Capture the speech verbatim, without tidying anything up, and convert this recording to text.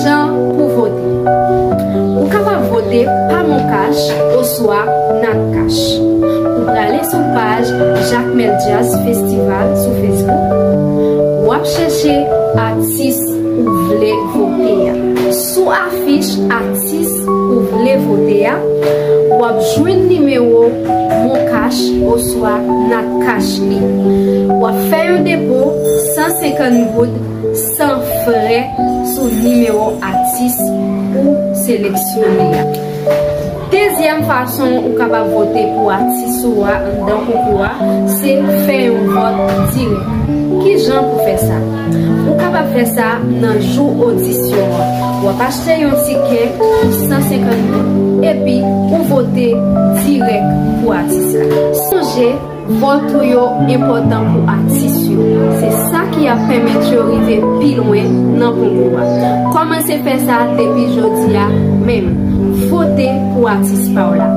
Jan pou vote. Ou kapab vote pa MonCash oswa NatCash. Ou prale sou paj Jacmel Jazz Festival sou Facebook. W ap chèche atis ou vle vote a. Sou afich atis ou vle vote a, w ap jwenn nimewo MonCash oswa NatCash li. W ap fè yon depo san senkant goud san frè sou nimewo atis ou seleksyone a. Dezyèm fason ou kapab vote pou atis ou a anndan konkou a, se fè yon vòt dirèk. Ki jan pou fè sa? Ou kapab fè sa nan jou odisyon an. W ap achte yon tikè pou san senkant goud, epi ou vote dirèk pou atis la. Sonje, vòt ou yo enpòtan pou atis yo. Se sa ki ap pèmèt yo rive pi lwen nan konkou a. Kòmanse fè sa depi jodi a menm. Vote pou atis pa w la.